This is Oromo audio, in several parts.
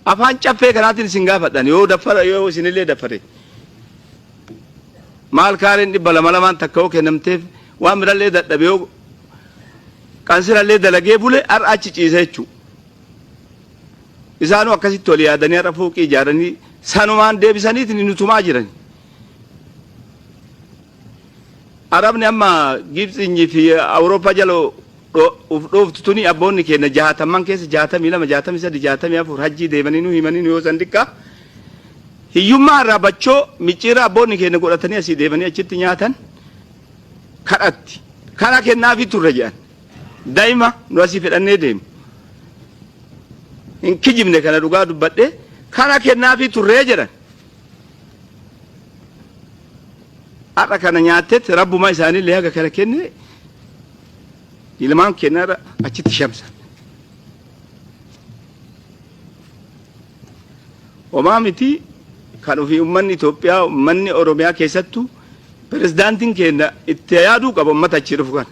Afaan caffee kanaatiin isin gaafadhan yoo daffara yoo isinillee daffare. Maal kaareen 200 lamaan takka yoo kennamteef waan birallee dadhabe yoo qansirallee dalagee bule har'a achi ciisa jechuudha. Isaanuu akkasitti wal yaadanii har'a fooqii ijaaranii sanumaan deebisaniitiin nu tumaa jiran. Arabni amma Gibxinyii fi Awurooppaa jala uf dhooftu tuni abboonni keenya jaatamman keessa 62, 63, 64 hajjii deemanii nu himanii nu yoo san diqqaa. Hiyyummaa irraa bachoo micciirraa abboonni keenya godhatanii asii deemanii achitti nyaatan kadhatti. Kana kennaafii turre jedhan. Daa'ima nu asii fedhannee deemu. Hin kijibne kana dhugaa dubbadhe kana kennaafii turree jedhan. Har'a kana nyaattet rabbuma isaaniillee haga kana kenne ilmaan kenna irra achitti shamsan. Homaa miti kan ofii ummanni Itoophiyaa ummanni Oromiyaa keessattuu pirezidaantiin keenya itti yaaduu qaba ummata achii dhufu kana.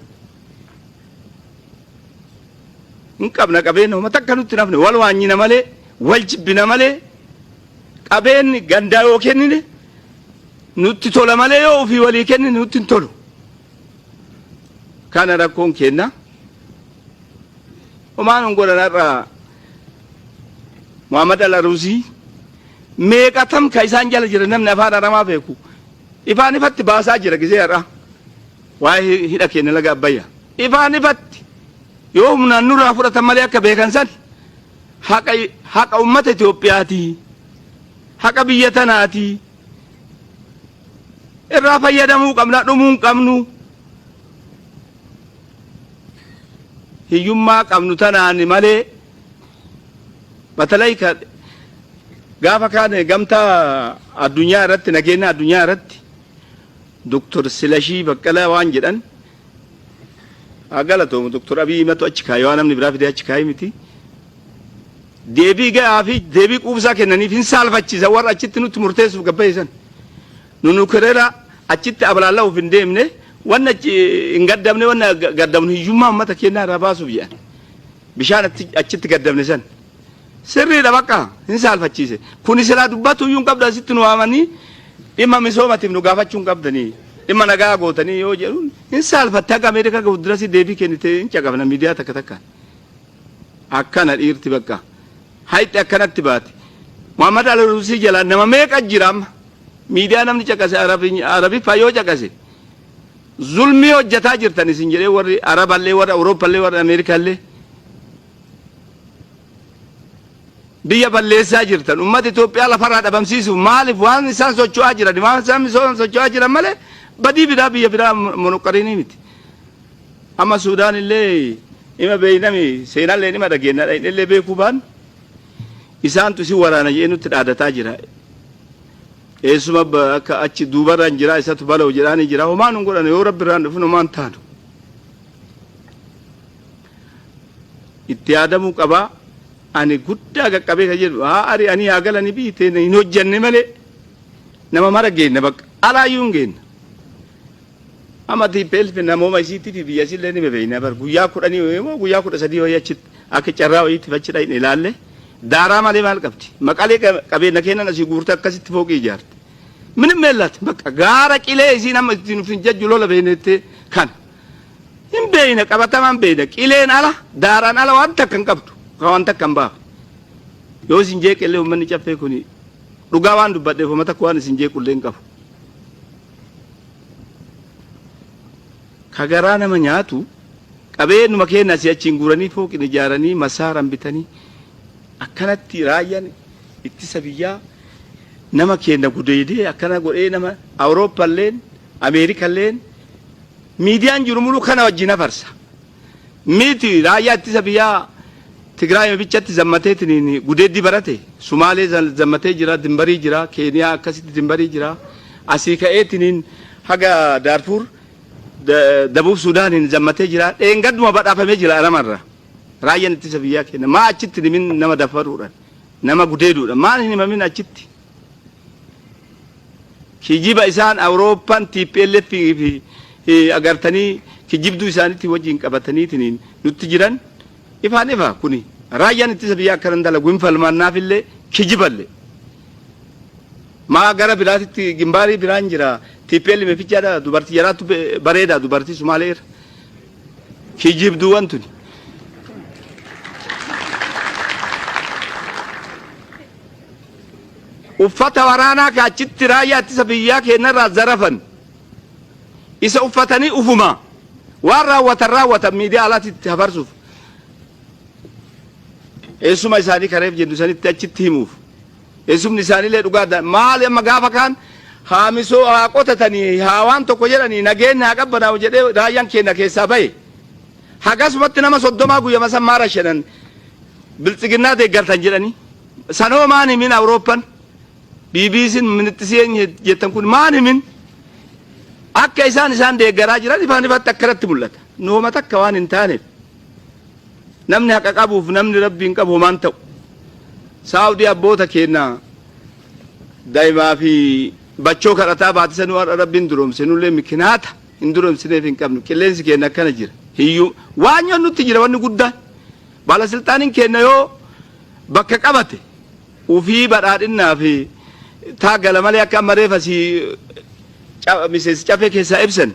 Hin qabna qabeenya homa takka nutti hin hafne wal waanyina malee wal jibbina malee qabeenyi gandaa yoo kennine nutti tola malee yoo ofii walii kennine nutti hin tolu. Kana rakkoon kenna. Homaan hin godhan har'a Muhammad Al-Aruusii meeqatam ka isaan jala jira namni afaan Aramaa beeku ifaan ifatti baasaa jira gizee har'a waa'ee hidha keenya laga Abbayya ifaan ifatti yoo humnaan nurraa fudhatan malee akka beekan san haqa haqa ummata Itoophiyaati haqa biyya tanaati irraa fayyadamuu qabna dhumuu hin qabnu hiyyummaa qabnu tanaan malee batalay ka gaafa kaan gamtaa addunyaa irratti nageenya addunyaa irratti Dr. Silashii Baqqalaa waan jedhan haa galatoomu Dr. Abiy matu achi kaayee waan namni biraa fidee achi kaayee miti. Deebii gahaa fi deebii quubsaa kennaniif hin saalfachiisa warra achitti nutti murteessuuf gabba'isan. Nu nukireera achitti ablaalla'uuf hin deemne wanna achi hin gaddamne wanna gaddamnu hiyyummaa uummata keenyaa irraa baasuuf jedhan. Bishaan achitti gaddamne san. Sirriidha bakka hin saalfachiise. Kuni silaa dubbatu iyyuu hin qabdu asitti nu waamanii dhimma misoomatiif nu gaafachuu hin qabdanii. Dhimma nagaa gootanii yoo jedhuun hin saalfatte haga Ameerikaa fuuldurasii deebii kennite hin caqafna miidiyaa takka takkaan. Akkana dhiirti bakka. Hayxi akkanatti baate. Muhammad Al-Rusii jalaa nama meeqa jira amma. Miidiyaa namni caqase Arabiffaa yoo caqase. Zulmii hojjetaa jirtan isin jedhee warri Araballee warri Awurooppallee warri Ameerikaallee. Biyya balleessaa jirtan uummata Itoophiyaa lafarraa dhabamsiisuuf maaliif waan isaan socho'aa jiran waan isaan misooma socho'aa jiran malee badii biraa biyya biraa monoqqariinii miti. Amma Suudaan illee ima beeynami seenallee ima dhageenna illee beekuu baan isaantu isin waraana jedhee nutti dhaadataa jira. Eessuma akka achi duubarraan jira isatu bala'u jedhaanii jira homaan hin godhan yoo rabbi irraan dhufin homaan taanu. Itti yaadamuu qabaa ani guddaa qaqqabee kan jedhu haa ari'anii haa galanii biyyi teenya hin hojjanne malee nama mara geenna bakka alaayyuu hin geenna. Amma TPLF namooma isiitii fi biyya isiillee ni bebeeyna bar guyyaa 10 moo guyyaa 13 wayii achitti akka carraa wayiitti achi dhayne ilaalle daaraa malee maal qabdi maqalee qabeenya keenan asii guurte akkasitti fooqii ijaarte minim meellaati bakka gaara qilee isiin amma ittiin ufin jajju lola beeynettee kana hin beeyna qabatamaan beeyna qileen ala daaraan ala waan takka hin qabdu waan takka hin baafne yoo isin jeeqellee uummanni caffee kuni dhugaa waan dubbadheef uummata takka waan isin jeequllee hin qabu. Ka garaa nama nyaatu qabeenuma keenya asii achiin guuranii fooqin ijaaranii masaaran bitanii akkanatti raayyaan ittisa biyyaa nama keenya gudeedee akkana godhee nama Awurooppalleen Ameerikalleen miidiyaan jiru mulu kana wajjin hafarsa. Miti raayyaa ittisa biyyaa Tigraay bichatti zammateetiin gudeeddii barate Sumaalee zammatee jira dimbarii jira Keeniyaa akkasitti dimbarii jira asii ka'eetiin haga Daarfuur Dabuub Suudaaniin zammatee jira dheengadduma badhaafamee jira Aramarra raayyaan ittisa biyyaa keenya maa achitti himin nama dafaruudhaan nama gudeeduudha maal hin himamin achitti kijiba isaan Awurooppaan TPLF fi agartanii kijibduu isaaniitti wajjin qabataniitiin nutti jiran ifaan ifa kuni. Raayyaan ittisa biyyaa akkana hin dalagu, hin falmannaafillee, kijiballee. Maa gara biraatitti gimbaarii biraan jira. TPL mefichaadha, dubartii jaraattu bareeda, dubartii Sumaalee irra. Kijibduuwwan tuni. Uffata waraanaa ka achitti raayyaa ittisa biyyaa keenyarraa zarafan isa uffatanii ufuma waan raawwatan raawwatan miidiyaa alaatitti hafarsuuf, eessuma isaanii kareef jennu sanitti achitti himuuf. Eessumni isaaniillee dhugaa maali? Amma gaafa kaan haa misoo haa qotatanii, haa waan tokko jedhanii, nageenyi haa qabbanaa'u jedhee raayyaan keenya keessaa bahe. Hagasumatti nama 30 guyyama san maara shanan Biltsiginnaa deeggartan jedhanii. Sanoo maan himin? Awurooppan BBC'n minixxisii jettan kun maan himin? Akka isaan isaan deeggaraa jiran ifaan ifatti akkanatti mul'ata. Nu homa takka waan hin taaneef, namni haqa qabuuf namni Rabbiin qabu homaan ta'u. Saawudii abboota keenya daa'imaa fi bachoo kadhataa baatisa, nu har'a Rabbiin duroomse, nullee mikinaata hin duroomsineef hin qabnu. Qilleensi keenya akkana jira. Hiyyuu waan nutti jira. Wanni guddaan baalasilxaaniin keenya yoo bakka qabate ufii badhaadhinnaa fi taagala malee, akka amma reefa si miseensi cafee keessaa ibsan,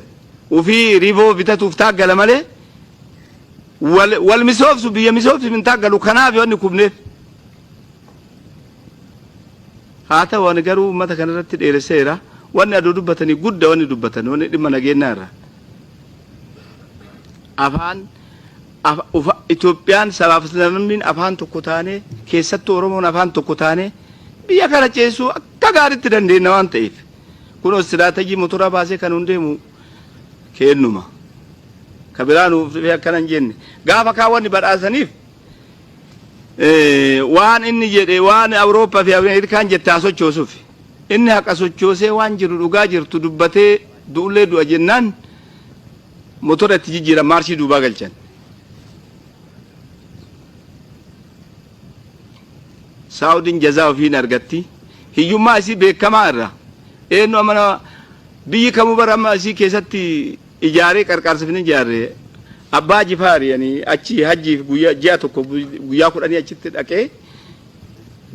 ufii rivoo bitatuuf taaggala malee, wal misoomsu, biyya misoomsu hin taaggalu. Kanaaf wanni kubneef haa ta'u, ani garuu uummata kanarratti dheeresseera. Wanni aduu dubbatanii gudda, wanni dubbatan wanni dhimma nageenyaa irra afaan Itoophiyaan sabaaf sablammiin afaan tokko taanee, keessattuu Oromoon afaan tokko taanee biyya kana ceesisuu akka gaariitti dandeenya waan ta'eef, kun istiraatajii motora baasee kan hundeemu kennuma. Ka biraa nuuf dhufee akkana hin jenne. Gaafa kaawwanni badhaasaniif waan inni jedhe, waan Awurooppaa fi Ameerikaan jette haa sochoosuuf. Inni haqa sochoosee, waan jiru dhugaa jirtu dubbatee du'ullee du'a jennaan, motora itti jijjiiran, maarshii duubaa galchan. Saawudiin jazaa ofiin argatti. Hiyyummaa isii beekamaa irra. Eenyu amana biyyi kamuu bara amma isii keessatti ijaaree qarqaarsa fin ijaarre. Abbaa Jifaari yani achi hajjiif guyyaa ji'a tokko guyyaa 10 achitti dhaqee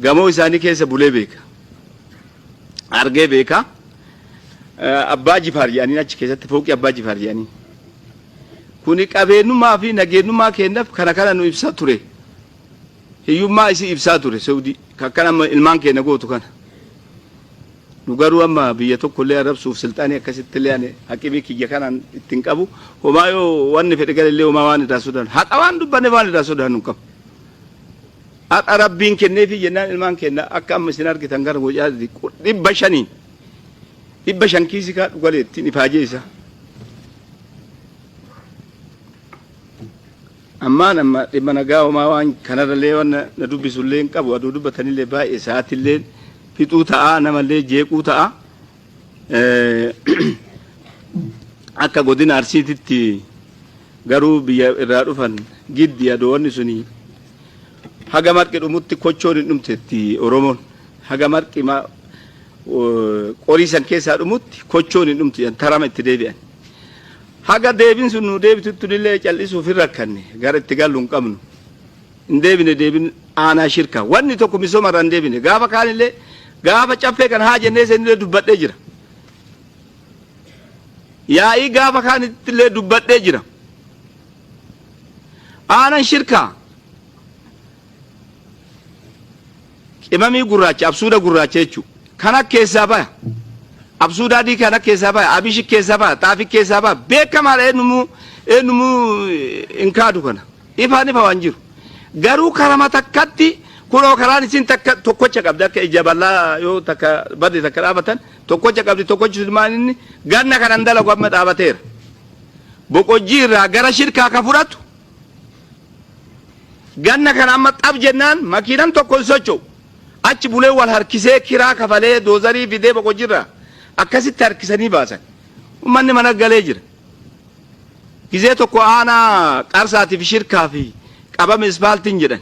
gamoo isaanii keessa bulee beeka. Argee beeka. Abbaa Jifaar jedhanii achi keessatti fooqii Abbaa Jifaar jedhanii. Kuni qabeenyummaa fi nageenyummaa keenyaaf kana kana nu ibsaa ture. Hiyyummaa isii ibsaa ture Saudii. Akkan amma ilmaan keenya gootu kana. Nu garuu amma biyya tokko illee arrabsuuf silxaanii akkasitti illee ani haqimii kiyya kanaan ittiin qabu. Homaa yoo wanni fedhe galallee, homaa waan irraa sodaannu. Haqa waan dubbanne waan irraa sodaannu hin qabu. Har'a Rabbiin kenneefi jennaan, ilmaan keenya akka amma isin argitan gara gocaa 500n 500 kiisii kaadhu galee ittiin ifaajee isaa. Ammaan amma dhimma nagaa homaa waan kanarrallee waan na dubbisullee hin qabu. Aduu dubbatanillee baay'ee sa'aatillee fixuu ta'a, namallee jeequu ta'a. Akka godina Arsiititti garuu biyya irraa dhufan giddi adoonni suni haga marqi dhumutti kochoon hin dhumtetti. Oromoon haga marqi qorii san keessaa dhumutti kochoon hin dhumtu jedhan, tarama itti deebi'an. Haga deebin sun nu deebitutti illee cal'isuuf hin rakkanne, gara itti gallu hin qabnu. Hin deebine deebin aanaa shirka. Wanni tokko misooma irraa hin deebine. Gaafa kaanillee, gaafa caffee kan haa jennee seenillee dubbadhee jira. Yaa'ii gaafa kaanitti illee dubbadhee jira. Aanan shirkaa qimamii gurraacha, absuuda gurraacha jechuudha. Kana keessaa baya. Absuuda adii kana keessaa baya. Abishi keessaa baya. Xaafii keessaa baya. Beekamaadha, eenyumuu eenyumuu hin kaadu kana. Ifaan ifa waan jiru. Garuu karama takkatti kunoo karaan isin takka tokkocha qabdi, akka ija bal'aa yoo takka badde takka dhaabatan tokkocha qabdi. Tokkochi sun maal? Inni ganna kanan dalagu amma dhaabateera. Boqojjii irraa gara shirkaa ka fudhatu ganna kana amma xab jennaan makiinan tokko hin socho'u. Achi bulee wal harkisee kiraa kafalee doozarii fidee Boqojjiirraa akkasitti harkisanii baasan. Uummanni mana galee jira. Gizee tokko aanaa Qarsaatiif shirkaa fi qabame ispaaltiin jedhan.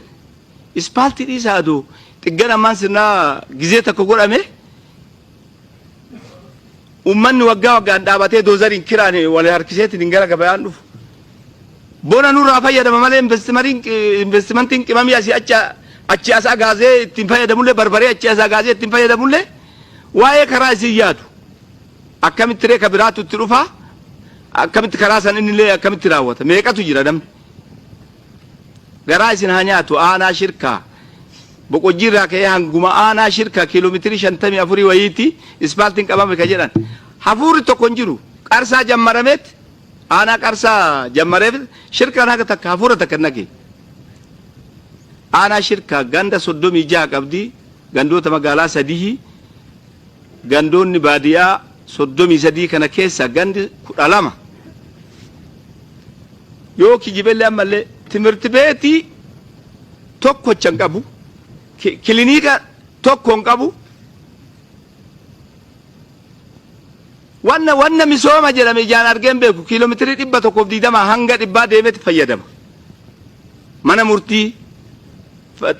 Ispaaltii dhiisaa, aduu xiggan ammaan sirnaa gizee tokko godhame, uummanni waggaa waggaan dhaabatee doozariin kiraan wal harkiseetiin hin gara gabayaan dhufu. Bona nurraa fayyadama malee investimentiin qimamii asii achi achi as agaazee ittiin fayyadamullee, barbaree achi as agaazee ittiin fayyadamullee, waa'ee karaa isin yaadu. Akkamitti ree ka biraatu itti dhufaa? Akkamitti karaa san innillee akkamitti raawwata? Meeqatu jira namni? Garaa isin haa nyaatu. Aanaa Shirkaa Boqojjii irraa ka'ee hanguma aanaa Shirkaa kiiloomeetirii 54 wayiiti ispaaltiin qabame ka jedhan. Hafuurri tokko hin jiru. Qarsaa jammarameet, aanaa Qarsaa jammareef, Shirkaan haga takka hafuura takka hin dhageenye. Aanaa Shirkaa ganda 36 qabdi. Gandoota magaalaa sadihi, gandoonni baadiyaa 33 kana keessa gandi 12, yoo kijibellee, ammallee timirti beetii tokkocha hin qabu, kiliniika tokko hin qabu. Wanna misooma jedhame ijaan argeen beeku. Kiiloomeetirii 120 hanga 100 deemetti fayyadama. Mana murtii,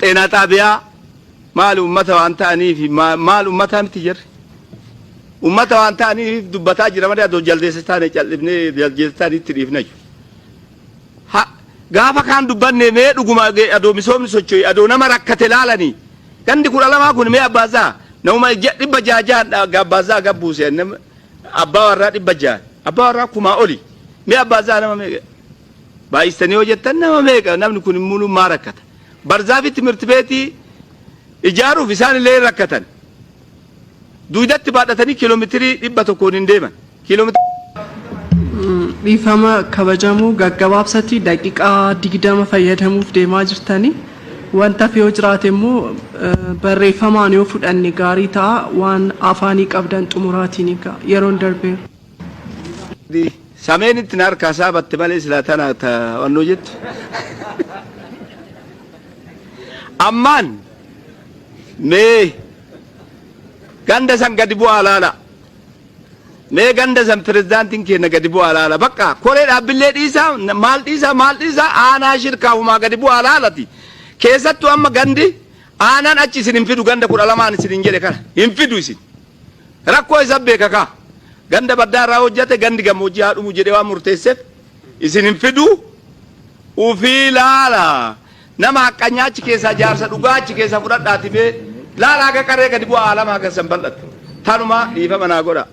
xeenaa xaabiyaa maali? Ummata waan ta'aniif, maal ummataa miti jirri. Ummata waan ta'aniif dubbataa jira malee adoo jaldeessa taane cal'ifnee jaldeessa taane itti dhiifna jiru. Ha, gaafa kaan dubbanne, mee dhuguma adoo misoomni socho'e, adoo nama rakkate laalanii, gandi 12 kun mee abbaasaa namuma 600 abbaasaa gabbuuse, abbaa warraa 600, abbaa warraa kumaa oli, mee abbaasaa nama meeqa baay'istanii yoo jettan, nama meeqa? Namni kun immoo maa rakkata? Barzaafi timirti beetii ijaaruuf isaan illee rakkatan. Duudatti baadhatanii kiiloomeetirii 100n hin deeman. Kiiloomeetirii Dhiifama kabajamuu, gaggabaabsatti daqiiqaa 20 fayyadamuuf deemaa jirtanii, wanta yoo jiraate immoo barreeffamaan yoo fudhanne gaarii ta'a. Waan afaanii qabdan xumuraatiin egaa yeroon darbeera. Sameen itti na harkaa saabatte malee silaa tana wannoo jettu. Ammaan mee ganda san gadi bu'aa laala. Mee ganda san pirezidaantiin keenya gadi bu'aa laala. Bakka koree dhaabbillee dhiisaa, maal dhiisaa, maal dhiisaa, aanaa Shirkaa humaa gadi bu'aa laalati. Keessattuu amma gandi aanaan achi isin hin fidu, ganda 12n isin hin jedhe kana hin fidu isin. Rakkoo isa beeka kaa. Ganda baddaa irraa hojjate, gandi gammoojjii haa dhumu jedhee waan murteesseef isin hin fidu. Ufii laala. Nama haqqanyaa achi keessaa, jaarsa dhugaa achi keessaa fudhadhaati mee laala, haga qaree gadi bu'aa alama haga san bal'atu. Tanuma, dhiifama naa godha.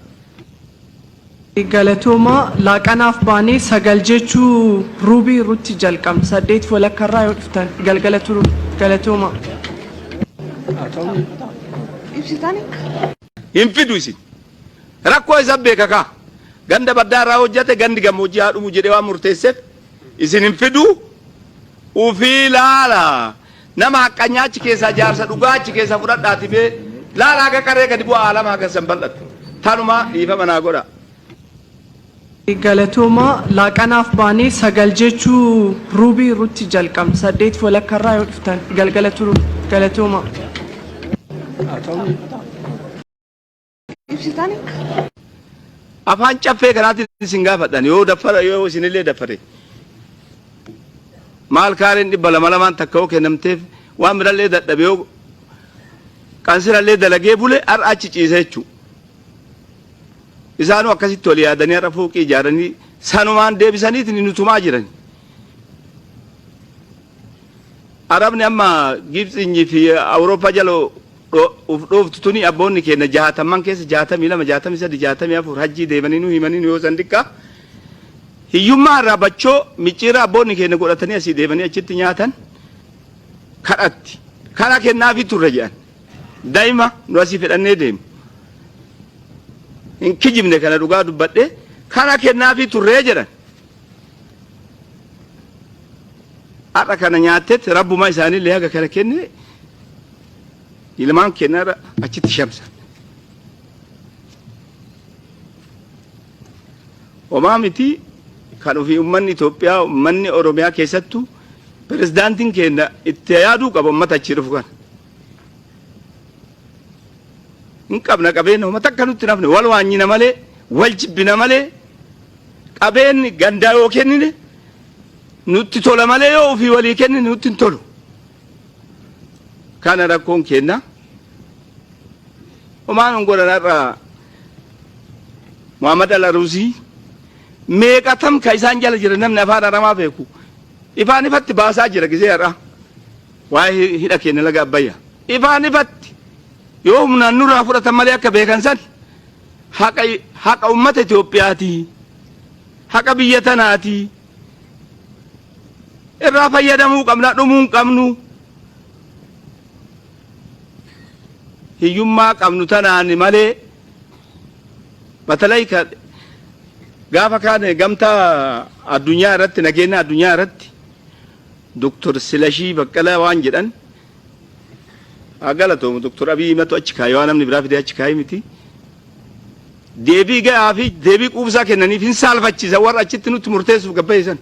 Galatooma. Laaqanaaf baanee 9 jechuu ruubii irrutti jalqabna. 8 walakkarraa yoo dhuftan galgala turu. Galatooma. Ibsitani? Hin fidu isin. Rakkoo isa beeka kaa. Ganda baddaa irraa hojjate, gandi gammoojjii haa dhumu jedhee waan murteesseef isin hin fidu. Ufii laala. Nama haqqanyaa achi keessaa, jaarsa dhugaa achi keessaa fudhadhaati mee laala, haga qaree gadi bu'aa alama haga san bal'atu. Tanuma, dhiifama naa godha. Galatooma. Laaqanaaf baanee 9 jechuu ruubii irrutti jalqabna. 8 walakkarraa yoo dhuftan galgala turu. Galatooma. Ibsitani? Afaan caffee kanaatiin isin gaafadhan, yoo daffara, yoo isinillee daffare, maal kaareen 200 lamaan takka yoo kennamteef, waan birallee dadhabe, yoo qansirallee dalagee bule, har'a achi ciisa jechuudha. Isaanuu akkasitti wal yaadanii har'a fooqii ijaaranii sanumaan deebisaniitiin nu tumaa jiran. Arabni amma Gibxinyii fi Awurooppaa jala uf dhooftu tuni, abboonni keenya jaatamman keessa, 62, 63, 64 hajjii deemanii nu himanii, nu yoo san xiqqaa hiyyummaa irraa bachoo micciirraa abboonni keenya godhatanii asii deemanii achitti nyaatan kadhatti. Kana kennaafii turre jedhan. Daa'ima nu asii fedhannee deemu. Hin kijibne, kana dhugaa dubbadhe, kana kennaafii turree jedhan. Har'a kana nyaattetti rabbuma isaaniillee haga kana kenne, ilmaan keenya irra achitti shamsan. Homaa miti, kan ofii uummanni Itoophiyaa, uummanni Oromiyaa, keessattuu pirezidaantiin keenya itti yaaduu qaba uummata achii dhufu kana. Hin qabna qabeenya, homa takka nutti nafne, wal waanyina malee, wal jibbina malee, qabeenyi gandaa yoo kennine nutti tola malee, yoo ofii walii kennine nutti hin tolu. Kana rakkoon kenna. Homaan hin godhan. Har'a Muhammad Al-Arusii meeqatam ka isaan jala jira, namni afaan Aramaa beeku. Ifaan ifatti baasaa jira gisee har'a. Waa'ee hidha keenya laga Abbayyaa. Ifaan ifatti yoo humnaan nurraa fudhatan malee akka beekan san haqa haqa ummata Itoophiyaati. Haqa biyya tanaati. Irraa fayyadamuu qabna, dhumuu hin qabnu. Hiyyummaa qabnu tanaan malee batalay ka gaafa kaan gamtaa addunyaa irratti, nageenya addunyaa irratti Dr. Silashii Baqqalaa waan jedhan haa galatoomu. Dr. Abiy matu achi kaayee waan namni biraa fidee achi kaayee miti. Deebii gahaa fi deebii quubsaa kennaniif hin saalfachiisa warra achitti nutti murteessuuf gabba'isan.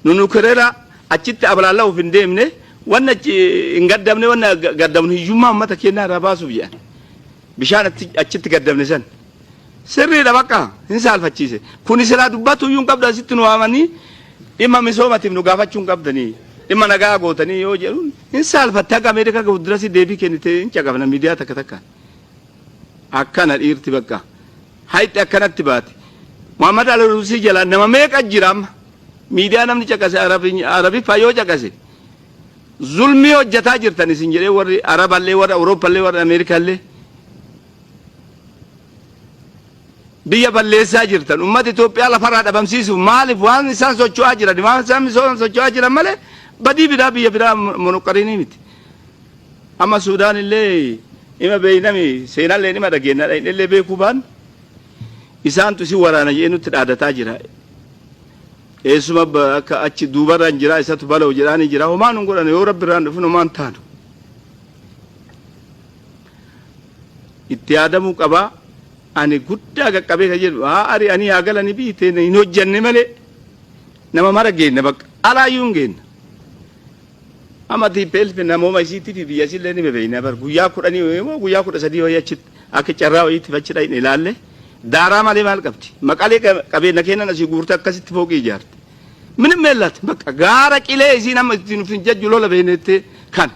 Nu nukireera achitti ablaalla'uuf hin deemne, wanna achi hin gaddamne, wanna gaddamnu hiyyummaa uummata keenyaa irraa baasuuf jedhan. Bishaan achitti gaddamne san. Sirriidha, bakka hin saalfachiise. Kuni silaa dubbatu iyyuu hin qabdu, asitti nu waamanii dhimma misoomatiif nu gaafachuu hin qabdanii. Dhimma nagaa gootanii yoo jedhu hin saalfatte, haga Ameerikaa guddinasi deebii kennite hin caqafna miidiyaa takka takkaan. Akkana dhiirti bakka. Hayxi akkanatti baate. Muhammad Al-Rusii jala nama meeqa jira amma? Miidiyaa namni caqase Arabiffaa yoo caqase zulmii hojjetaa jirtan isin jedhee warri Araballee, warri Awurooppallee, warri Ameerikaallee biyya balleessaa jirtan, ummata Itoophiyaa lafarraa dhabamsiisuuf maaliif waan isaan socho'aa jiran, waan isaan misooma socho'aa jiran malee badii biraa biyya biraa monoqqariinii miti. Amma Suudaan illee ima beeynami, seenallee ima dhageenna, illee beekuu baan isaantu isin waraana jedhee nutti dhaadataa jira. Eessuma akka achi duubarraan jira, isatu bala'u jedhaanii jira, homaan hin godhan, yoo rabbi irraan dhufin homaan taanu. Itti yaadamuu qabaa. Ani guddaa qaqqabee kan jedhu haa ari'anii haa galanii biyyi teenya hin hojjanne malee nama mara geenna, bakka alaayyuu hin geenna. Amma TPLF namooma isiitii fi biyya isiillee ni bebeeyna bar, guyyaa 10 moo guyyaa 13 wayii achitti akka carraa wayiitti achi dhaqne ilaalle, daaraa malee maal qabdi? Maqalee qabeenya kennan asii guurte akkasitti fooqii ijaarte. Minim meellaati bakka gaara qilee isiin amma ittiin ufin jajju lola beeynettee kan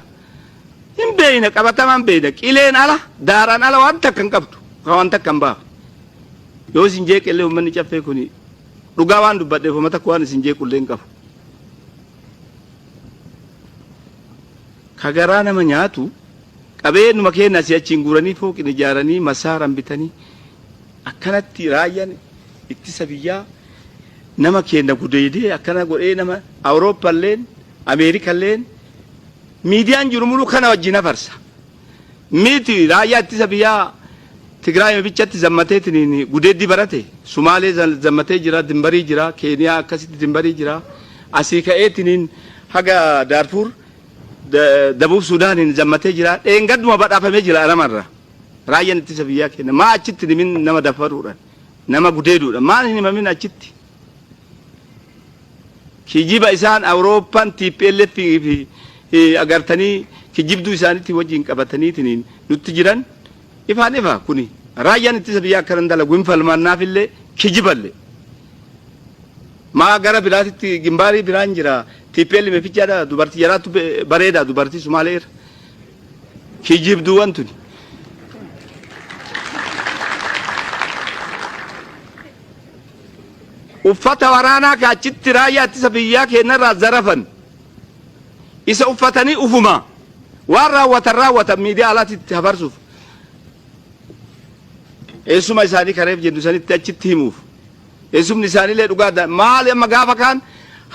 hin beeyna, qabatamaan beeyna, qileen ala, daaraan ala waan takka hin qabdu, ka waan takka hin baafne. Yoo isin jeeqellee uummanni caffee kuni dhugaa waan dubbadheef uummata takka waan isin jeequllee hin qabu. Ka garaa nama nyaatu qabeenyuma keenya asii achiin guuranii fooqin ijaaranii masaaran bitanii akkanatti raayyaan ittisa biyyaa nama keenya gudeedee akkana godhee, nama Awurooppalleen Ameerikalleen miidiyaan jiru mulu kana wajjin hafarsa. Miti raayyaa ittisa biyyaa Tigraay bichatti zammateetiin gudeeddii barate, Sumaalee zammatee jira, dimbarii jira, Keeniyaa akkasitti dimbarii jira. Asii ka'eetiniin haga Daarfuur, Dabuub Suudaaniin zammatee jira. Dheengadduma badhaafamee jira aramarra. Raayyaan ittisa biyyaa kenna. Maa achitti himin nama dafaruudhaan, nama gudeeduudhaan maal hin himamin achitti? Kijiba isaan Awurooppaan TPLF fi agartanii kijibduu isaaniitti wajjin qabataniitiin nutti jiran ifaan ifa kuni. Raayyaan ittisa biyyaa akkanan dalagu hin falmannaaf illee kijiballee. Maa gara biraatitti gimbaarii biraan jira. TPL mefichaadha, dubartii jaraatu bareeda, dubartii Sumaalee irra. Kijibduuwwan tuni. Uffata waraanaa ka achitti raayyaa ittisa biyyaa keenyarraa zarafan isa uffatanii ufuma waan raawwatan raawwatan miidiyaa alaatitti hafarsuuf, eessuma isaanii kareef jennu sanitti achitti himuuf, eessumni isaaniillee dhugaa maali? Amma gaafa kaan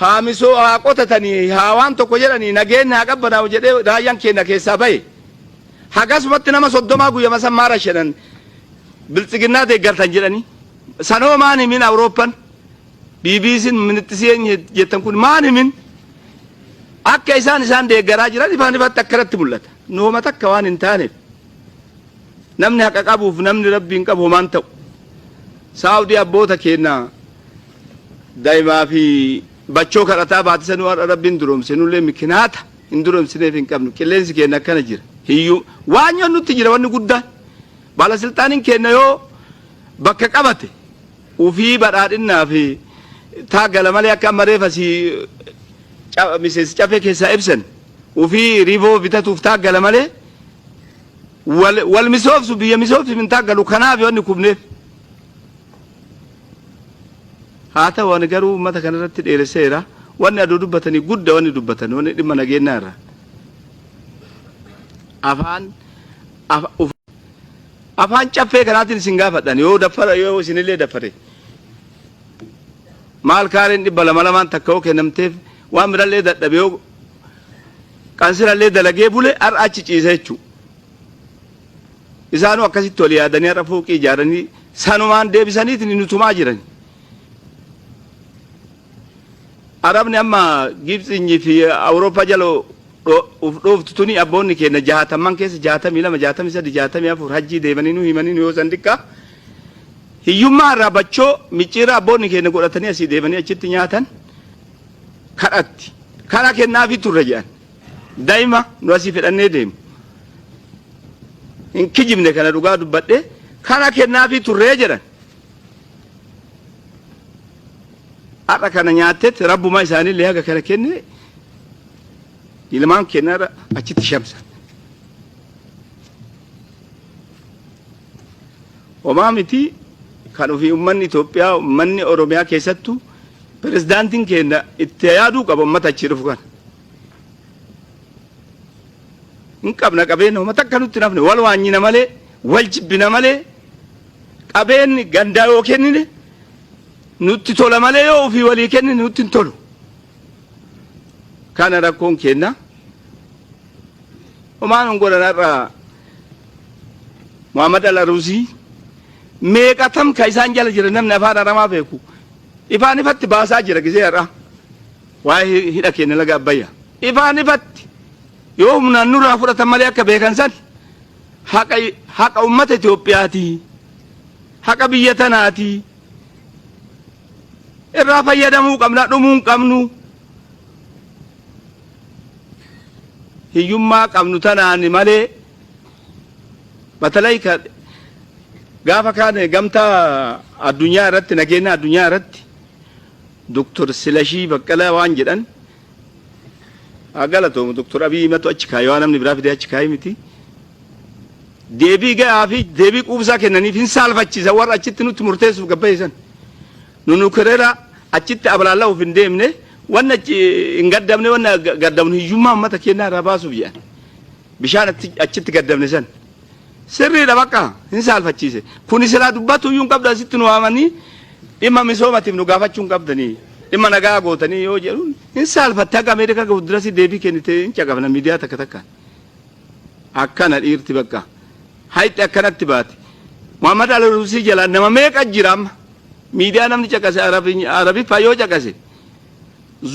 haa misoo haa qotatanii haa waan tokko jedhanii nageenya haa qabbanaa'u jedhee raayyaan keenya keessaa bahe, hagasumatti nama 30 guyyama san maara shanan biltsiginnaa deeggartan jedhanii sanoo maan himin? Awurooppan BBC'n minixxisii jettan kun maan himin? Akka isaan isaan deeggaraa jiran ifaan ifatti akkanatti mul'ata. Nooma takka waan hin taaneef namni haqa qabuuf namni rabbiin qabu homaan ta'u. Saawudii abboota keenya daa'imaa fi bachoo kadhataa baatisa nu har'a rabbiin duroomse, nullee mikinaata hin duroomsineef hin qabnu. Qilleensi keenya akkana jira, hiyyuu waan nutti jira. Wanni guddaan baalasilxaaniin keenya yoo bakka qabate ufii badhaadhinnaa fi taagala malee, akka amma reefa si miseensi cafee keessaa ibsan ufii riivoo bitatuuf taaggala malee wal misoomsu, biyya misoomsu hin taaggalu. Kanaaf wanni kubneef haa ta'u, ani garuu uummata kanarratti dheeresseera. Wanni aduu dubbatanii gudda wanni dubbatan wanni dhimma nageenyaa irraa. Afaan afaan caffee kanaatiin isin gaafadhan yoo daffara yoo isinillee daffare. Maal kaareen 200 lamaan takka yoo kennamteef waan birallee dadhabe yoo qansirallee dalagee bule har'a achi ciisa jechuudha. Isaanuu akkasitti wal yaadanii har'a fooqii ijaaranii sanumaan deebisaniitiin nu tumaa jiran. Arabni amma Gibxinyii fi Awurooppaa jala uf dhooftu tuni abboonni keenya jaatamman keessa 62, 63, 64 hajjii deemanii nu himanii nu yoo san xiqqaa. Hiyyummaa irraa bachoo micciirraa abboonni keenya godhatanii asii deemanii achitti nyaatan kadhatti. Kana kennaafii turre jedhan. Daa'ima nu asii fedhannee deemu. Hin kijibne, kana dhugaa dubbadhe, kana kennaafii turree jedhan. Har'a kana nyaattetti rabbumaa isaaniillee haga kana kenne ilmaan kennarra achitti shamsan. Homaa miti, kan ofii uummanni Itoophiyaa, uummanni Oromiyaa, keessattuu pirezidaantiin keenya itti yaaduu qaba uummata achii dhufu kana. Hin qabna qabeenya, homa takka nutti nafne, wal waanyina malee, wal jibbina malee, qabeenyi gandaa yoo kennine nutti tola malee yoo ofii walii kennine nutti hin tolu. Kana rakkoon kenna. Homaan hin godhan. Har'a Muhammad Al-Arusii meeqatam ka isaan jala jira, namni afaan Aramaa beeku ifaan ifatti baasaa jira gisee har'a waa'ee hidha keenya laga Abbayyaa. Ifaan ifatti yoo humnaan nurraa fudhatan malee akka beekan san haqa ummata Itoophiyaati. Haqa biyya tanaati. Irraa fayyadamuu qabna, dhumuu hin qabnu. Hiyyummaa qabnu tanaan malee batalay ka gaafa kaan gamtaa addunyaa irratti, nageenya addunyaa irratti Dr. Silashii Baqqalaa waan jedhan haa galatoomu. Dr. Abiy matu achi kaayee waan namni biraa fidee achi kaayee miti. Deebii gahaa fi deebii quubsaa kennaniif hin saalfachiisa warra achitti nutti murteessuuf gabba'isan. Nu nukireera achitti ablaalla'uuf hin deemne, wanna achi hin gaddamne, wanna gaddamnu hiyyummaa uummata keenyaa irraa baasuuf jedhan. Bishaan achitti gaddamne san. Sirriidha, bakka hin saalfachiise. Kuni silaa dubbatu iyyuu hin qabdu, asitti nu waamanii dhimma misoomatiif nu gaafachuu hin qabdanii. Dhimma nagaa gootanii yoo jedhu hin saalfatte, haga Ameerikaa fuuldurasii deebii kennite hin caqafna miidiyaa takka takkaan. Akkana dhiirti bakka. Hayxi akkanatti baate. Muhammad Al-Rusii jalaa nama meeqa jira amma? Miidiyaa namni caqase Arabiffaa yoo caqase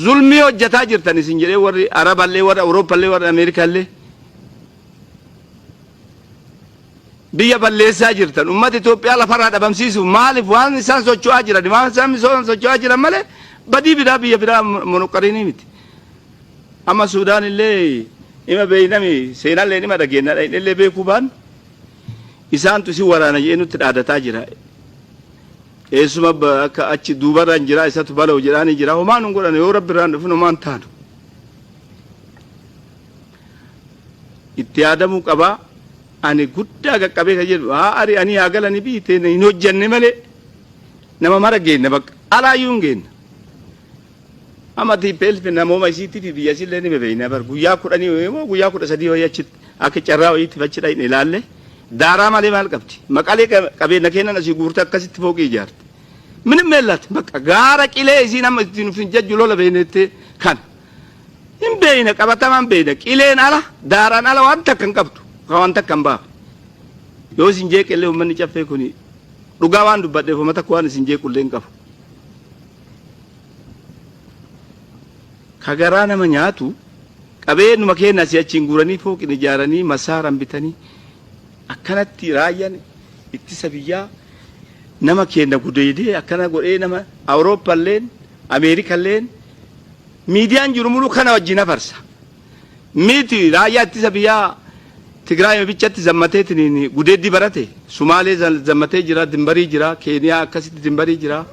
zulmii hojjetaa jirtan isin jedhee warri Araballee, warri Awurooppallee, warri Ameerikaallee biyya balleessaa jirtan, ummata Itoophiyaa lafarraa dhabamsiisuuf maaliif waan isaan socho'aa jiran, waan isaan misooman socho'aa jiran malee badii biraa biyya biraa monoqqariinii miti. Amma Suudaan illee ima beeynami, seenallee ima dhageenya, illee beekuu baan isaantu isin waraana jedhee nutti dhaadataa jira. Eessuma akka achi duubarraan jira isatu bala'u jedhaanii jira, homaan hin godhan, yoo rabbi irraan dhufin homaan taanu. Itti yaadamuu qabaa. Ani guddaa qaqqabee kan jedhu haa ari'anii haa galanii, biyyi teenya hin hojjanne malee nama mara geenna, bakka alaayyuu hin geenna. Amma TPLF namooma isiitii fi biyya isiillee ni bebeeyna bar, guyyaa 10 moo guyyaa 13 wayii achitti akka carraa wayiitti achi dhaqne ilaalle, daaraa malee maal qabdi? Maqalee qabeenya kennan asii guurte akkasitti fooqii ijaarte. Minim meellaati bakka gaara qilee isiin amma ittiin ufin jajju lola beeynettee kan hin beeyna, qabatamaan beeyna, qileen ala daaraan ala waan takka hin qabdu, kan waan takka hin baafne. Yoo isin jeeqellee uummanni caffee kuni dhugaa waan dubbadheef uummata takka waan isin jeequllee hin qabu. Ka garaa nama nyaatu qabeenyuma keenya asii achiin guuranii fooqin ijaaranii masaaran bitanii akkanatti raayyaan ittisa biyyaa nama keenya gudeedee akkana godhee, nama Awurooppalleen Ameerikalleen miidiyaan jiru mulu kana wajjin hafarsa. Miti raayyaa ittisa biyyaa Tigraay bichatti zammateetiin gudeeddii barate, Sumaalee zammatee jira, dimbarii jira, Keeniyaa akkasitti dimbarii jira.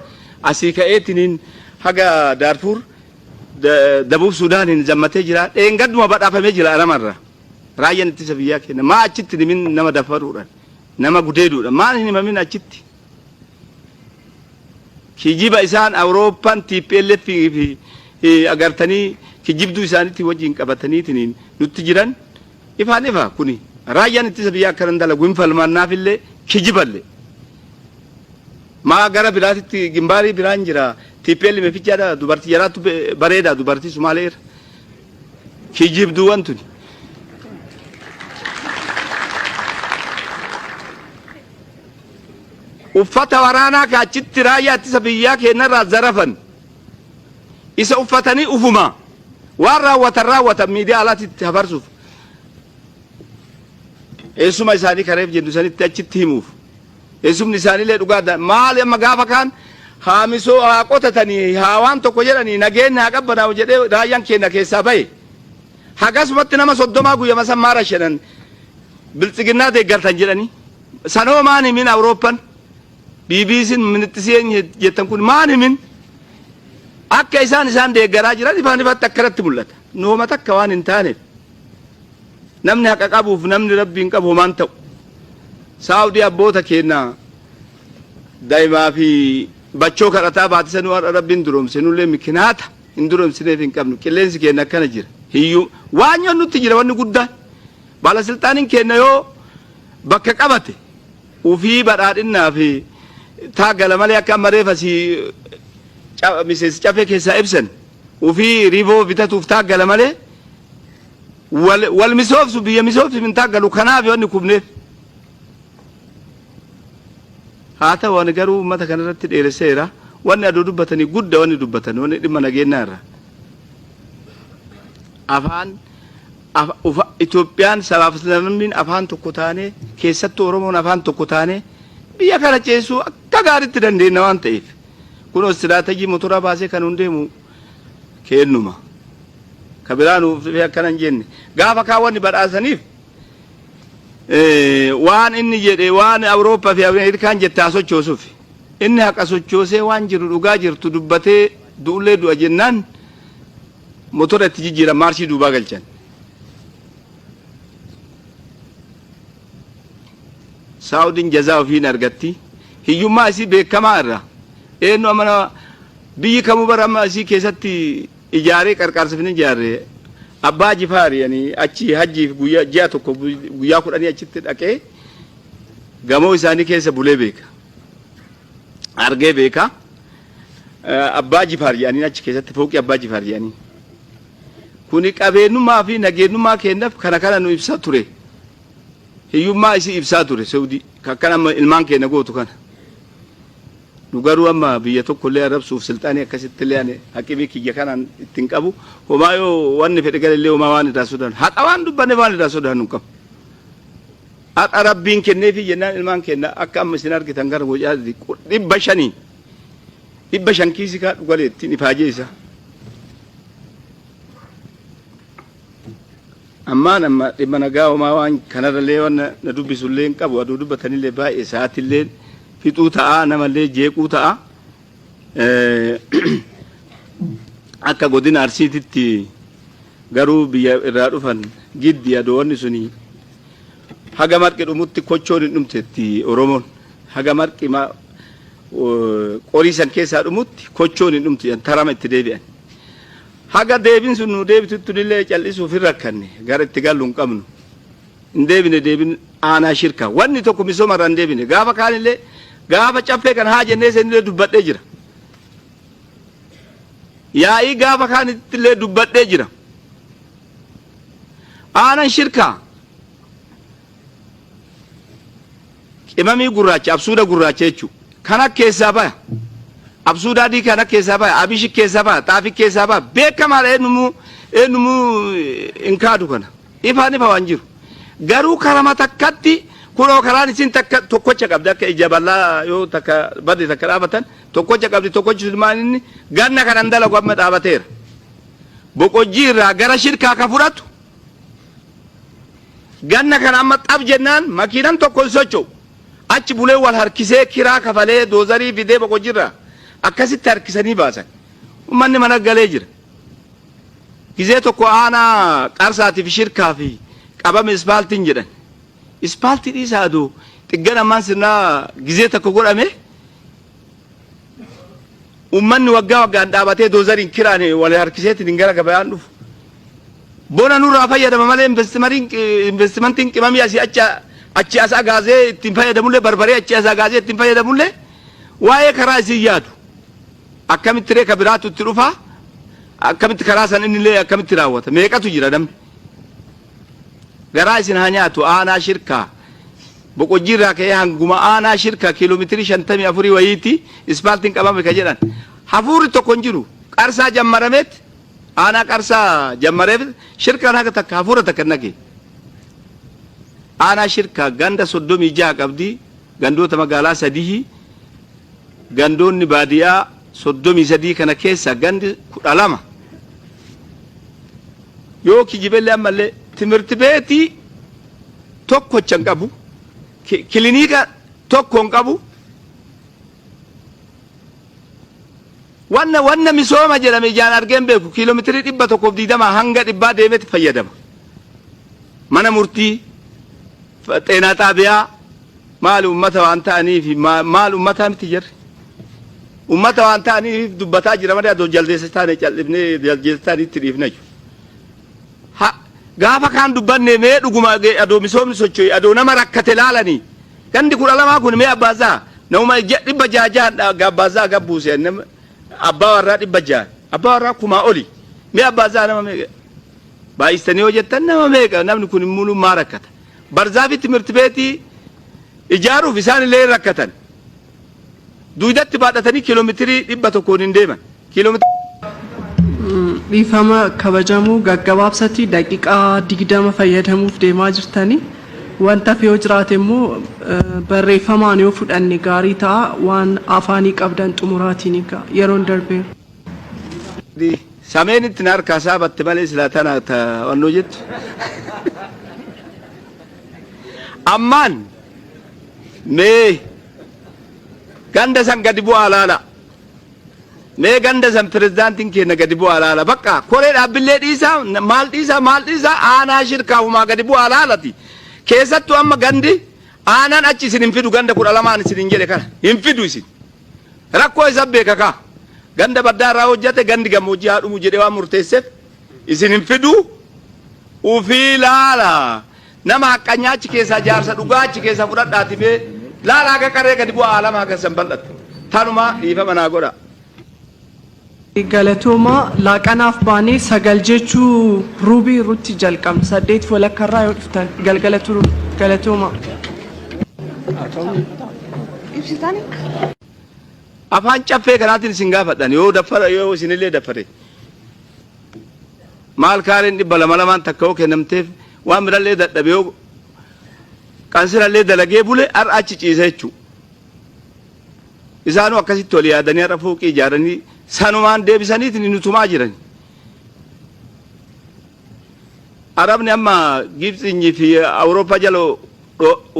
Asii ka'eetiniin haga Daarfuur, Dabuub Suudaaniin zammatee jira. Dheengadduma badhaafamee jira Aramarra. Raayyaan ittisa biyyaa keenya maa achitti himin nama dafaruudhaan, nama gudeeduudhaan maal hin himamin achitti? Kijiba isaan Awurooppaan TPLF fi Agartanii kijibduu isaaniitti wajjin qabataniitiin nutti jiran ifaan ifa. Kuni raayyaan ittisa biyyaa akkanan dalagu hin falmannaafillee kijiballee. Maa gara biraatitti gimbaarii biraan jira. TPL mefichaadha, dubartii jaraatu bareeda, dubartii Sumaalee irra. Kijibduuwwan tuni. Uffata waraanaa ka achitti raayyaa ittisa biyyaa keenyarraa zarafan isa uffatanii ufuma waan raawwatan raawwatan miidiyaa alaatitti hafarsuuf, eessuma isaanii kareef jennu sanitti achitti himuuf. Eessumni isaaniillee dhugaa maali? Amma gaafa kaan haa misoo haa qotatanii, haa waan tokko jedhanii, nageenya haa qabbanaa'u jedhee raayyaan keenya keessaa bahe. Hagasumatti nama 30 guyyama san maara shanan Biltsiginnaa deeggartan jedhanii. Sanoo maan himin? Awurooppan BBC'n minixxisii jettan kun maan himin? Akka isaan isaan deeggaraa jiran ifaan ifatti akkanatti mul'ata. Nooma takka waan hin taaneef, namni haqa qabuuf namni Rabbiin qabu homaan ta'u. Saawudii abboota keenya daa'imaa fi bachoo kadhataa baatisa nu har'a Rabbiin duroomse, nullee mikinaata hin duroomsineef hin qabnu. Qilleensi keenya akkana jira. Hiyyuu waanyoon nutti jira. Wanni guddaan baalasilxaaniin keenya yoo bakka qabate ufii badhaadhinnaa fi taagala malee, akka amma reefa si miseensi cafee keessaa ibsan, ufii rivoo bitatuuf taagala malee wal misoomsu, biyya misoomsu hin taagalu. Kanaaf wanni kubneef haa ta'u, ani garuu uummata kanarratti dheeresseera. Wanni aduu dubbatanii gudda, wanni dubbatan wanni dhimma nageenyaa irra afaan Itoophiyaan sabaaf sablammiin afaan tokko taanee, keessattuu Oromoon afaan tokko taanee biyya kana ceesuu akka gaariitti dandeenya waan ta'eef, kun istiraatajii motora baasee kan hundeemu kennuma. Ka biraa nuuf dhufee akkana hin jenne. Gaafa kaawwanni badhaasaniif waan inni jedhe, waan Awurooppaa fi Ameerikaan jette haa sochoosuuf. Inni haqa sochoosee waan jiru dhugaa jirtu dubbatee du'ullee du'a jennaan, motora itti jijjiiran, maarshii duubaa galchan. Saawudiin jazaa ofiin argatti. Hiyyummaa isii beekamaa irra. Eenyu amana biyyi kamuu bara amma isii keessatti ijaaree qarqaarsifni ijaarre. Abbaa Jifaari yani achi hajjiif guyyaa ji'a tokko guyyaa 10 achitti dhaqee gamoo isaanii keessa bulee beeka. Argee beeka. Abbaa Jifaar jedhanii achi keessatti fooqii Abbaa Jifaar jedhanii. Kuni qabeenyummaa fi nageenyummaa keenyaaf kana kana nu ibsaa ture. Hiyyummaa isii ibsaa ture Saudii. Akkan amma ilmaan keenya gootu kana. Nu garuu amma biyya tokko illee arrabsuuf silxaanii akkasitti illee ani haqimii kiyya kanaan ittiin qabu. Homaa yoo wanni fedhe galallee homaa waan irraa sodaannu. Haqa waan dubbanneef waan irraa sodaannu hin qabu. Haqa Rabbiin kenneefi jennaan ilmaan keenya akka amma isin argitan gara gocaa 500 500 kiisii kaadhu galee ittiin ifaajee isaa. Ammaan amma dhimma nagaa homaa waan kanarrallee waan na dubbisullee hin qabu. Aduu dubbatanillee baay'ee sa'aatillee fixuu ta'a, namallee jeequu ta'a. Akka godina Arsiititti garuu biyya irraa dhufan giddi adoowwanni suni haga marqi dhumutti kochoon hin dhumtetti. Oromoon haga marqi qorii san keessaa dhumutti kochoon hin dhumtu jedhan, tarama itti deebi'an. Haga deebin sun nu deebitutti illee cal'isuuf hin rakkanne, gara itti gallu hin qabnu. Hin deebine deebin aanaa shirka. Wanni tokko misooma irraa hin deebine. Gaafa kaanillee, gaafa caffee kana haa jennee seenillee dubbadhee jira. Yaa'ii gaafa kaanitti illee dubbadhee jira. Aanan shirkaa qimamii gurraacha, absuuda gurraacha jechuudha. Kana keessaa baya. Absuuda adii kana keessaa baya. Abishi keessaa baya. Xaafii keessaa baya. Beekamaadha, eenyumuu eenyumuu hin kaadu kana. Ifaan ifa waan jiru. Garuu karama takkatti kunoo karaan isin takka tokkocha qabdi, akka ija bal'aa yoo takka badde takka dhaabatan tokkocha qabdi. Tokkochi sun maal? Inni ganna kanan dalagu amma dhaabateera. Boqojjii irraa gara shirkaa ka fudhatu ganna kana amma xab jennaan makiinan tokko hin socho'u. Achi bulee wal harkisee kiraa kafalee doozarii fidee Boqojjiirraa akkasitti harkisanii baasan. Uummanni mana galee jira. Gizee tokko aanaa Qarsaatii fi shirkaa fi qabame ispaaltiin jedhan. Ispaaltii dhiisaa, aduu xiggan ammaan sirnaa gizee tokko godhame. Ummanni waggaa waggaan dhaabatee doozariin kiraan wal harkiseetiin hin gara gabayaan dhufu. Bona nurraa fayyadama malee investimentiin qimamii asii achi achi as agaazee ittiin fayyadamullee, barbaree achi as agaazee ittiin fayyadamullee, waa'ee karaa isin yaadu. Akkamitti ree ka biraatu itti dhufaa? Akkamitti karaa san innillee akkamitti raawwata? Meeqatu jira namni? Garaa isin haa nyaatu. Aanaa Shirkaa Boqojjii irraa ka'ee hanguma aanaa Shirkaa kiiloomeetirii 54 wayiiti ispaaltiin qabame ka jedhan. Hafuurri tokko hin jiru. Qarsaa jammarameet, aanaa Qarsaa jammareef Shirkaan haga takka hafuura takka hin dhageenye. Aanaa Shirkaa ganda 36 qabdi, gandoota magaalaa sadihi, gandoonni baadiyaa 33 kana keessa gandi 12 yoo kijibellee ammallee timirti beetii tokkocha hin qabu, kiliniika tokko hin qabu. Wanna misooma jedhame ijaan argeen beeku. Kiiloomeetirii 120 hanga 100 deemeeti fayyadama. Mana murtii, xeenaa xaabiyaa maali? Ummata waan ta'aniif, maal ummataa miti jirri. Ummata waan ta'aniif dubbataa jira malee adoo jaldeessa taane cal'ifnee jaldeessa taane itti dhiifna jechuudha. Ha, gaafa kaan dubbanne mee dhuguma adoo misoomni socho'e, adoo nama rakkate laalanii, gandi 12 kun mee abbaasaa nama 600 jahan abbaasaa gabbuuse, nama abbaa warraa 600, abbaa warraa kumaa oli, mee abbaasaa nama meeqa baay'istanii yoo jettan, nama meeqa? Namni kun immoo maa rakkata? Barzaafi timirti beetii ijaaruuf isaan illee rakkatan, duudatti baadhatanii kiiloomeetirii 100n hin deeman kiiloomeetirii. Dhiifama kabajamuu, gaggabaabsatti daqiiqaa 20 fayyadamuuf deemaa jirtanii. Wanta hafe yoo jiraate immoo barreeffamaan yoo fudhanne gaarii ta'a. Waan afaanii qabdan xumuraatiin egaa yeroon darbeera. Sameenitti na harkaa saabatte malee silaa tana wannoo jettu. Ammaan mee ganda san gadi bu'aa laala. Mee ganda san pirezidaantiin keenya gadi bu'aa laala. Bakka koree dhaabbillee dhiisaa, maal dhiisaa, maal dhiisaa, aanaa Shirkaa humaa gadi bu'aa laalati. Keessattuu amma gandi aanaan achi isin hin fidu, ganda 12n isin hin jedhe kana hin fidu isin. Rakkoo isa beeka kaa. Ganda baddaa irraa hojjate, gandi gammoojjii haa dhumu jedhee waan murteesseef isin hin fidu. Ufii laala. Nama haqqanyaa achi keessaa, jaarsa dhugaa achi keessaa fudhadhaati mee laala, haga qarree gadi bu'aa alama haga san bal'atte. Tanuma, dhiifama naa godha. Galatooma. Laaqanaaf baanee 9 jechuu ruubii irrutti jalqabna. 8 walakkarraa yoo dhuftan galgala turu. Galatooma. Ibsitani? Afaan caffee kanaatiin isin gaafadhan, yoo daffara, yoo isinillee daffare, maal kaareen 200 lamaan takka yoo kennamteef, waan birallee dadhabe, yoo qansirallee dalagee bule har'a achi ciisa jechuu. Isaanuu akkasitti wal yaadanii har'a fooqii ijaaranii sanumaan deebisaniitiin nu tumaa jiran. Arabni amma Gibxinyii fi Awurooppaa jala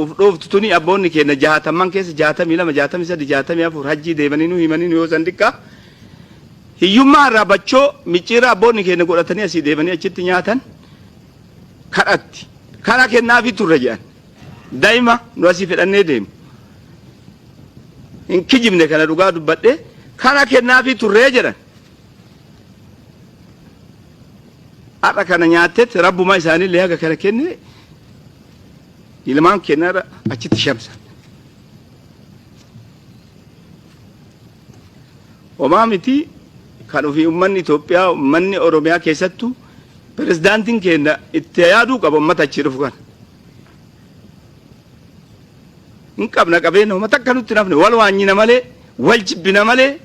uf dhooftu tuni, abboonni keenya jaatamman keessa, 62, 63, 64 hajjii deemanii nu himanii, nu yoo san xiqqaa hiyyummaa irraa bachoo micciirraa abboonni keenya godhatanii asii deemanii achitti nyaatan kadhatti. Kana kennaafii turre jedhan. Daa'ima nu asii fedhannee deemu. Hin kijibne, kana dhugaa dubbadhe, kana kennaafii turree jedhan. Har'a kana nyaatteet rabbuma isaaniillee haga kana kenne, ilmaan kennarra achitti shamsan. Homaa miti, kan ofii uummanni Itoophiyaa, uummanni Oromiyaa, keessattuu pirezidaantiin keenya itti yaaduu qaba uummata achii dhufu kana. Hin qabna qabeenya, homa takka nutti nafne, wal waanyina malee, wal jibbina malee,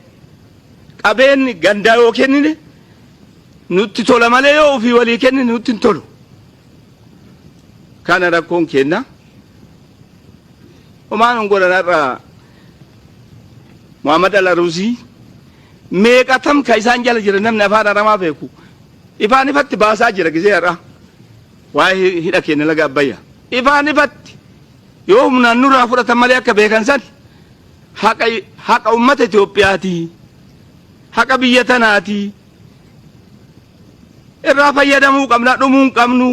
qabeenyi gandaa yoo kennine nutti tola malee yoo ofii walii kennine nutti hin tolu. Kana rakkoon kenna. Homaan hin godhan. Har'a Muhammad Al-Arusii meeqatam ka isaan jala jira, namni afaan Aramaa beeku ifaan ifatti baasaa jira gisee har'a waa'ee hidha keenya laga Abbayyaa. Ifaan ifatti yoo humnaan nurraa fudhatan malee akka beekan san haqa ummata Itoophiyaati. Haqa biyya tanaati. Irraa fayyadamuu qabna, dhumuu hin qabnu.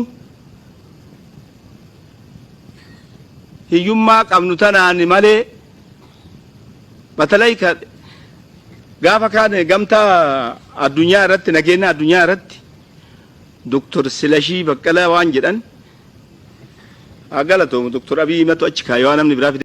Hiyyummaa qabnu tanaan malee batalay ka Gaafa kaan gamtaa addunyaa irratti, nageenya addunyaa irratti, Doktor Silashii Baqqalaa waan jedhan, haa galatoomu, Doktor Abiy matu achi kaayee waan namni biraa fide.